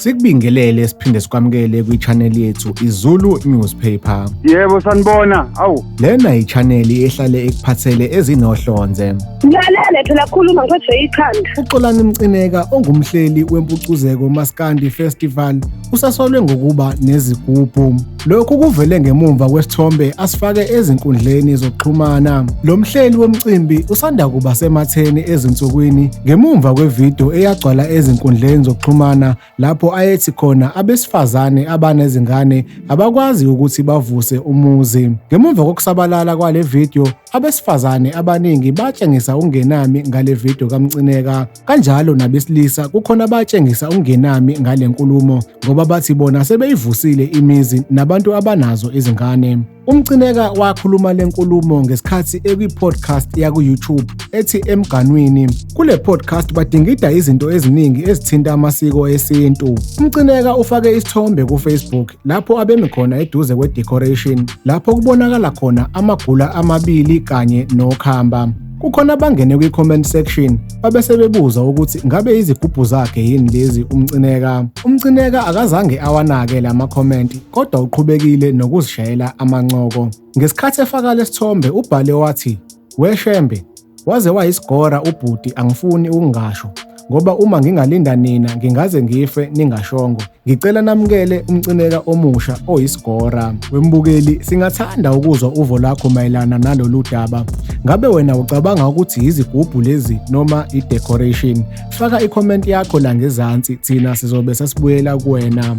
Sikubingelele siphinde sikwamukele kwi-channel yethu iZulu Newspaper. Yebo sanibona. Awu. Lena i-channel ehlale ekuphathele ezinohlonze. Ngilalele phela khuluma ngiphethwe ikhanda. UXolani Mcineka ongumhleli wempucuzeko Maskandi Festival usasolwe ngokuba nezigubhu. Lokhu kuvele ngemumva kwesithombe asifake ezinkundleni zokuxhumana. Lo mhleli womcimbi usanda kuba sematheni ezinsukwini ngemumva kwevidiyo eyagcwala ezinkundleni zokuxhumana lapho ayethi khona abesifazane abanezingane abakwazi ukuthi bavuse umuzi. Ngemumva kokusabalala kwale vidiyo, abesifazane abaningi batshengisa ukungenami ngale vidiyo kaMcineka. Kanjalo nabesilisa kukhona abatshengisa ukungenami ngale nkulumo ngoba bathi bona sebeyivusile imizi nabantu abanazo izingane. UMcineka wakhuluma le nkulumo ngesikhathi ekwi-podcast yaku-YouTube ethi Emganwini. Kule podcast badingida izinto eziningi ezithinta amasiko esintu. UMcineka ufake isithombe ku-Facebook lapho abemi khona eduze kwe-decoration lapho kubonakala khona amagula amabili kanye nokhamba. Kukhona abangene kwi-comment section babe sebebuza ukuthi ngabe izigubhu zakhe yini lezi uMcineka. UMcineka akazange awanake la makhomenti kodwa uqhubekile nokuzishayela amancoko. Ngesikhathi efaka lesithombe ubhale wathi, "Weshembe, waze wayisigora ubhuti angifuni ukungasho ngoba uma ngingalinda nina ngingaze ngife ningashongo. Ngicela namukele uMcineka omusha oyisigora. Wembukeli, singathanda ukuzwa uvo lwakho mayelana nalolu daba. Ngabe wena ucabanga ukuthi yizigubhu lezi noma i-decoration? Faka i-comment yakho la ngezansi, thina sizobe sesibuyela kuwena.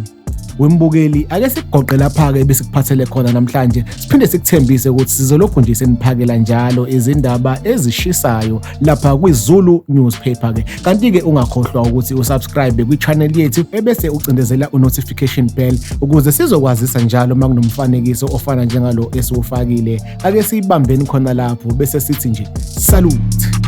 Wembukeli, ake sikugoqe lapha-ke ebesikuphathele khona namhlanje, siphinde sikuthembise ukuthi sizolokhu nje seniphakela njalo izindaba ezishisayo lapha kwiZulu Newspaper-ke. Kanti-ke ungakhohlwa ukuthi usubscribe kwi-channel yethu ebese ucindezela u-notification bell ukuze sizokwazisa njalo uma kunomfanekiso ofana njengalo esiwufakile. Ake siyibambeni khona lapho bese sithi nje salute.